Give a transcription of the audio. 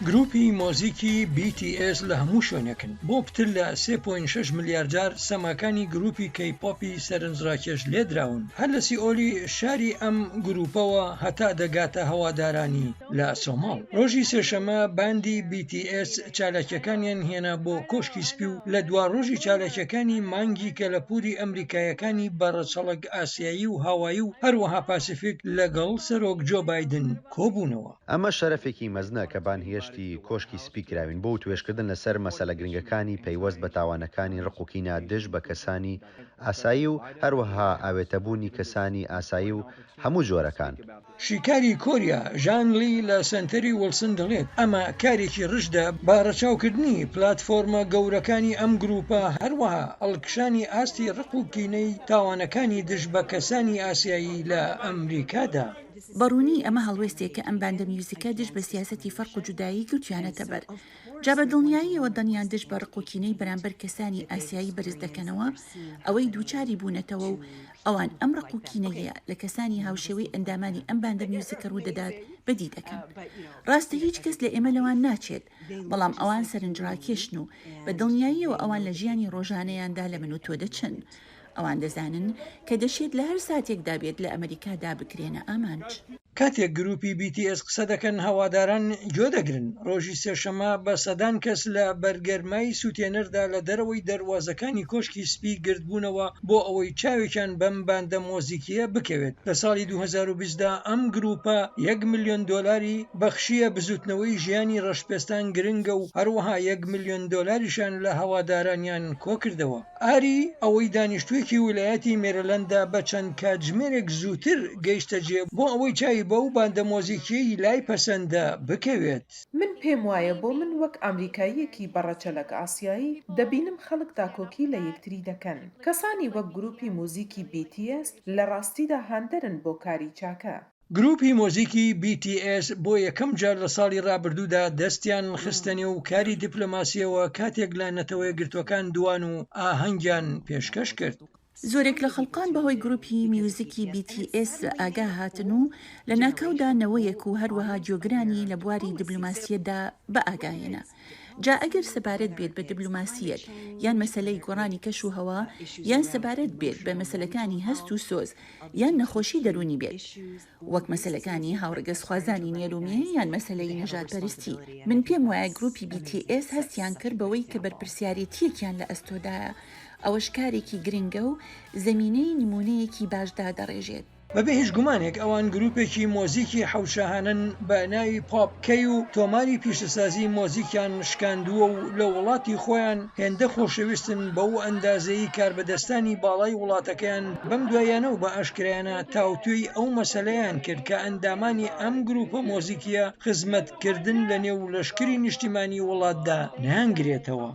گروپی مۆزیکی بی تی ئێس لە هەموو شوێنێکن، بۆ پتر لە 3.6 ملیار جار سەماکانی گروپی کەی پۆپی سەرنجڕاکێش لێدراون، هەر لە سیئۆلی شاری ئەم گروپەوە هەتا دەگاتە هەوادارانی لە سۆماڵ. ڕۆژی سێشەممە باندی بی تی ئێس چالاکیەکانیان هێنا بۆ کۆشکی سپی و لە دوا ڕۆژی چالاکیەکانی مانگی کەلەپوری ئەمریکایەکانی بە ڕەچەڵەک ئاسیایی و هاوایی و هەروەها پاسیفیک لەگەڵ سەرۆک جۆ بایدن کۆبوونەوە. ئەمە شەرەفێکی مەزنە کە بانگهێشتی کۆشکی سپی کراوین بۆ وتوێژکردن لەسەر مەسەلە گرنگەکانی پەیوەست بە تاوانەکانی ڕق و کینە دژ بە کەسانی ئاسایی و هەروەها ئاوێتەبوونی کەسانی ئاسایی و هەموو جۆرەکان. شیکاری کۆریا، ژان لی لە سەنتەری وڵسن دەڵێت، ئەمە کارێکی ڕژدە بە ڕەچاوکردنی پلاتفۆرمە گەورەکانی ئەم گروپە، هەروەها هەڵکشانی ئاستی ڕق و کینەی تاوانەکانی دژ بە کەسانی ئاسیایی لە ئەمریکادا. بە ڕوونی ئەمە هەڵوێستێکە ئەم باندە میوزیکە دژ بە سیاسەتی فەرق و جودایی گرتویانەتە بەر. جا بە دڵنیاییەوە دەنگیان دژ بە ڕق و کینەی بەرامبەر کەسانی ئاسیایی بەرز دەکەنەوە، ئەوەی دووچاری بوونەتەوە و ئەوان ئەم ڕق و کینەیە لە کەسانی هاوشێوەی ئەندامانی ئەم باندە میوزیکە ڕوودەدات بەدی دەکەن. ڕاستە هیچ کەس لە ئێمە لەوان ناچێت، بەڵام ئەوان سەرنجڕاکێشن و بە دڵنیاییەوە ئەوان لە ژیانی ڕۆژانەیاندا لە من و تۆ دەچن. ئەوان دەزانن کە دەشێت لە هەر ساتێکدا بێت لە ئەمریکادا بکرێنە ئامانج. کاتێک گروپی بی تی ئێس قسە دەکەن هەواداران گوێ دەگرن، ڕۆژی سێشەممە بە سەدان کەس لە بەر گەرمای سوتێنەردا لە دەرەوەی دەروازەکانی کۆشکی سپی گردبوونەوە بۆ ئەوەی چاوێکیان بەم باندە مۆزیکییە بکەوێت. لە ساڵی 2020 دا ئەم گروپە یەک ملیۆن دۆلاری بەخشییە بزوتنەوەی ژیانی ڕەشپێستان گرنگە و هەروەها یەک ملیۆن دۆلاریشیان لە هەوادارانیان کۆکردەوە. ئاری، ئەوەی دانیشتوویەکی ویلایەتی مێرێلەندە بە چەند کاتژمێرێک زووتر گەیشتە جێ بۆ ئەوەی چاوی بەو باندە مۆزیکییەی لای پەسەندە بکەوێت. من پێم وایە بۆ من وەک ئامریکاییەکی بە ڕەچەلەک ئاسیایی، دەبینم خەڵک داکۆکی لە یەکتری دەکەن. کەسانی وەک گرووپی موزیکی بی تی ئێس لە ڕاستیدا هاندەرن بۆ کاری چاکە. گروپی مۆزیکی بی تی ئێس بۆ یەکەم جار لە ساڵی ڕابردوودا دەستیان خستە نێو کاری دیپلۆماسییەوە کاتێک لە نەتەوەیەکگرتووەکان دوان و ئاهەنگیان پێشکەش کرد. زۆرێک لە خەڵکان بەهۆی گروپی میوزیکی بی تی ئێس بە ئاگا هاتن و لە ناکاودا نەوەیەک و هەروەها گوێگرانی لە بواری دبلۆماسییەتدا بە ئاگا هێنا. جا ئەگەر سەبارەت بێت بە دبلۆماسییەت یان مەسەلەی گۆڕانی کەش و هەوا یان سەبارەت بێت بە مەسەلەکانی هەست و سۆز یان نەخۆشی دەروونی بێت وەک مەسەلەکانی هاوڕەگەزخوازانی نێر و مێ یان مەسەلەی نەژادپەرستی. من پێم وایە گروپی بی تی ئێس هەستیان کرد بەوەی کە بەرپرسیارێتییەکیان لە ئەستۆدایە، ئەوەش کارێکی گرنگە و زەمینەی نموونەیەکی باش دادەڕێژێت. بەبێ هیچ گومانێک ئەوان گروپێکی مۆزیکی حەوشاهانەن بە ناوی پۆپ کەی و تۆماری پیشەسازی مۆزیکیان شکاندووە و لە وڵاتی خۆیان هێندە خۆشەویستن بەو ئەندازەی کاربەدەستانی باڵای وڵاتەکەیان بەم دواییانە و بە ئاشکرایانە تاوتوێی ئەو مەسەلەیان کرد کە ئەندامانی ئەم گروپە مۆزیکیە خزمەتکردن لە نێو لەشکری نیشتیمانی وڵاتدا نایانگرێتەوە.